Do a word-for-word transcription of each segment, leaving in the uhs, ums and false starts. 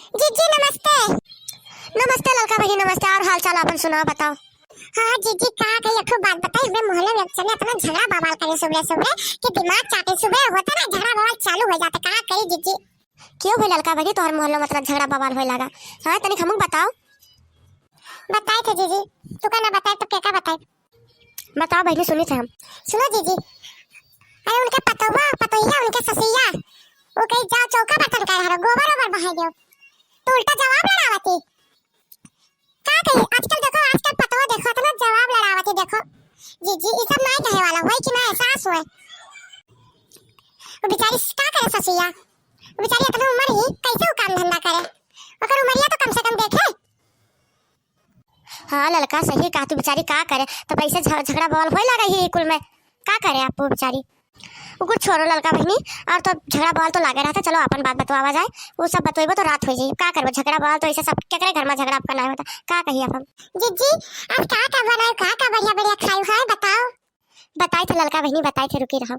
जीजी नमस्ते। नमस्ते ललका बहिनी, नमस्ते। और हाल चाल आपन सुनाओ, बताओ। हाँ जीजी, का कही, एक ठो बात बताई, हमरे मोहल्ले में एक जने इतना झगड़ा बवाल करे सुबह सुबह कि दिमाग चाटे। सुबह होता ना, झगड़ा बवाल चालू हो जाता, का करी जीजी? क्यों भाई ललका बहिनी, तोहर मोहल्ला में इतना झगड़ा बवाल होए लगा? हाँ, तनिक हमहू बताओ। बताई थे जीजी, तू का ना बताई तो के का बताई? बताओ बहिनी, सुनी थे हम। सुनो जीजी, अरे उनके पतोवा, पतोहिया, उनके ससुइया, वो कही जाओ चौका बर्तन करे हरो, गोबर ओबर बहाई दियो, तो उल्टा जवाब लड़ावती। का कही, आजकल देखो, आजकल पतोवा देखो, इतना जवाब लड़ावती देखो। जीजी, ई सब नाई कहे वाला होई कि ना एहसास होए। वो बेचारी का करे ससुइया, वो बेचारी इतना उम्र ही, कैसे वो काम धंधा करे? ओकर उमरिया तो कम से कम देखे। हाँ ललका, सही कहा तू, बेचारी का करे, तब ऐसे झ-, झगड़ा बवाल होए लगा ही कुल में, का करे आप वो बेचारी? वो कुछ छोड़ो ललका बहिनी, और तो झगड़ा बवाल तो लागे रहता, चलो अपन बात बतवावा जाए, वो सब बतवेबो तो रात हो जाई, का करबो झगड़ा बवाल तो ऐसे सब केकरे घर में झगड़ा आपका ना होता, का कही आप हम? जीजी, आज का का बनाए, का का बढ़िया बढ़िया खाई है बताओ। बताई थे ललका बहिनी, बताई थे, रुकी रहो।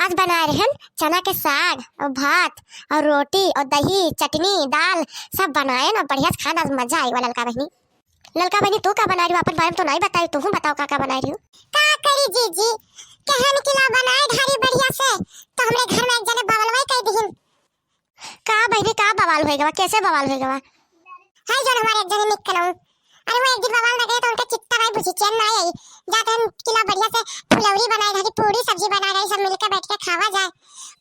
आज बनाए रहन चना के साग और भात और रोटी और दही, चटनी, दाल, सब बनाए ना, बढ़िया से खाना, आज मजा आएगा ललका बहिनी। ललका बहिनी, तू का बनाए रही हो? अपन बारे में तो नहीं बताई, तू बताओ का का बनाए रही हो? का करी जीजी, कहन किला बनाए ढारी बढ़िया से, तो हमरे घर में एक जने बवलवाई कह दिहिन। का बहिनी, का बवाल होए गवा? कैसे बवाल होए गवा? है जौन हमारे एक जने निक कनऊ। अरे वो एक दिन बवाल लगे तो उनका चित्ता नहीं बुझी, चैन ना आई। जाते हम किला बढ़िया से फुलौरी बनाए रही, पूरी सब्जी बनाए रही, सब मिलके बैठ के खावा जाए।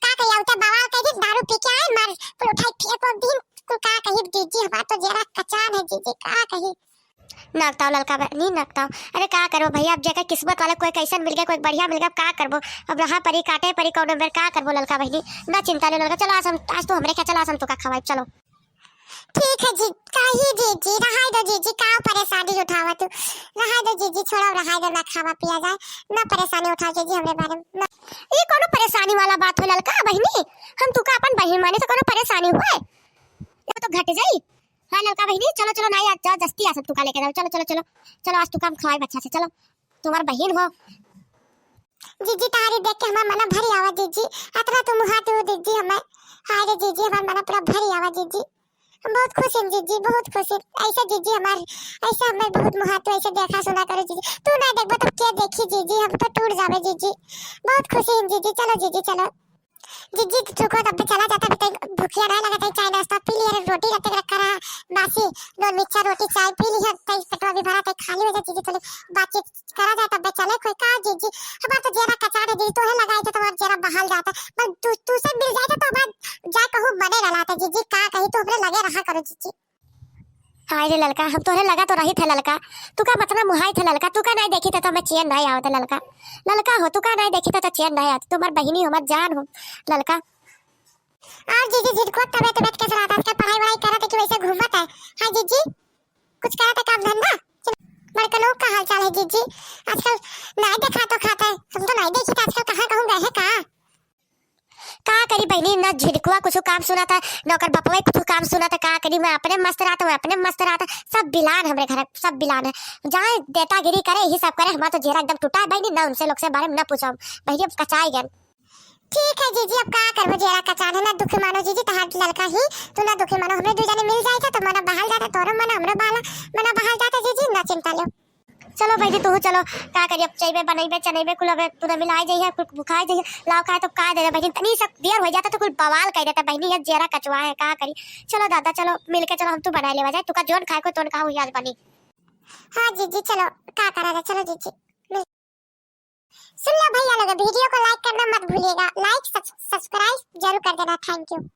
का कही, उते बवाल कह दी, दारू पी के आए, मार कुल उठाई फेंक ओक दीन, कुल का कही जीजी, हमार तो जेरा कचान है जीजी, का कही। नकताओ ललका बहिनी, नकताओ। अरे का करबो भैया, अब जेकर किस्मत वाला कोई कैसन मिल गया, कोई बढ़िया मिल गया, अब का करबो? अब रहा परी, काटे परी कौनो बेर, का करबो ललका बहिनी? ना चिंता ले ललका, चलो आज हम, आज तू हमरे ख्याल, चलो आज हम तोका खवाई, चलो। ठीक है जी, कही जीजी, रहाई दो जीजी, का परेशानी उठावा तू? रहाई दो जीजी, छोड़ो, रहाई दो, ना खावा पिया जाए, ना परेशानी उठाओ जीजी हमरे बारे में, ना। ये कौनो परेशानी वाला बात हो ललका बहिनी? हम तोका अपन बहिन माने तो कौनो परेशानी हुए? ये तो घट जाई। हाँ ललका बहिनी, चलो चलो, ना आज जबरदस्ती आज तोका लेके जाओ, चलो चलो चलो, चलो आज तोका हम खवाई अच्छा से, चलो, तुम्हार बहिन हो। जीजी तहारी देख के हमार मना भरी आवा जीजी, अतना तू मुहाती हो जीजी हमें। हाय रे जीजी, हमार मना पूरा भरी आवा जीजी, हम बहुत खुश हैं जीजी, बहुत खुश हैं। ऐसे जीजी हमार, ऐसे हमें बहुत मुहाती, ऐसे देखा सुना करो जीजी, तू ना देखबो तब के देखी जीजी, हम तो टूट जावे जीजी, बहुत खुश हैं जीजी, चलो जीजी चलो। जीजी, तू को तब चला जाता, अभी तक भूखिया नहीं लगा, तई चाय नाश्ता पी लिया, रोटी रख रखा रहा, बासी नॉन मिक्सचर रोटी चाय पी लिया, तई पेटवा भी भरा, तई खाली हो जाए जीजी, चलो बातचीत करा जाए, तब चले कोई का जीजी, हमार तो जेरा कचान है जीजी, तोहे लगाई तो तुम्हार जेरा बहाल जाता, पर तू, तू से मिल जाए तो हमार जाए कहूँ मने ना लाता जीजी, का कही तू हमरे लगे रहा करो जीजी। हाय रे ललका, हम तोहरे लगा तो रही थे ललका, तू का मतलब मुहाई थे ललका, तू का नहीं देखी थे तो हमें चैन नहीं आवत ललका। ललका हो, तू का नहीं देखी थे तो चैन नहीं आवत, तुम्हार बहिनी हो, हमार जान हो ललका। और जीजी झिटको तबे तबे कैसे रहता, आजकल पढ़ाई वढ़ाई करत है कि वैसे घूमत है? हाँ जीजी, कुछ करत है काम धंधा? बड़का लोग का हाल चाल है जीजी? आजकल नहीं देखा तो खाते, हम तो नहीं देखी थे आजकल, कहाँ कहूँ गए हैं का? का करी बहिनी, ना झिटकुआ कुछ काम सुना था, ना ओकर बपवा कुछ काम सुना था। का करी, मैं अपने मस्त रहता, मैं अपने मस्त रहता। सब बिलान हमरे घर, सब बिलान है। जहाँ देतागिरी करे, यही सब करे। हमार तो जेरा एकदम टूटा है बहिनी, ना उनसे लोग से बारे में ना पूछो बहिनी, अब कचाई गन। ठीक है जीजी, अब का करबो, जेरा कचान है ना, दुखी मानो जीजी, तहार ललका ही, तू ना दुखी मानो, हमरे दू जने मिल जाए थे तो मना बहाल जाता, तोरो मना, हमरो बहाल, मना बहाल जाता जीजी, ना चिंता लो। चलो बहिनी, तू चलो, का करी, अब चइबे, बनइबे, चनइबे, कुल अबे तू ना मिलाए जइहे, कुल भुखाए जइहे, लाओ खाए तो का दे दे बहिनी, तनी सब देर हो जाता तो कुल बवाल कह देता बहिनी, ये जेरा कचवा है, का करी। चलो दादा, चलो मिलके चलो, हम तू बनाए लेवा जाए, तू का जोन खाए को तोन का हुई आज बनी। हाँ जीजी, चलो, का करा जाए, चलो जीजी। सुन लो भैया लोग, वीडियो को लाइक करना मत भूलिएगा, लाइक सब्स-, सब्सक्राइब जरूर कर देना। थैंक यू।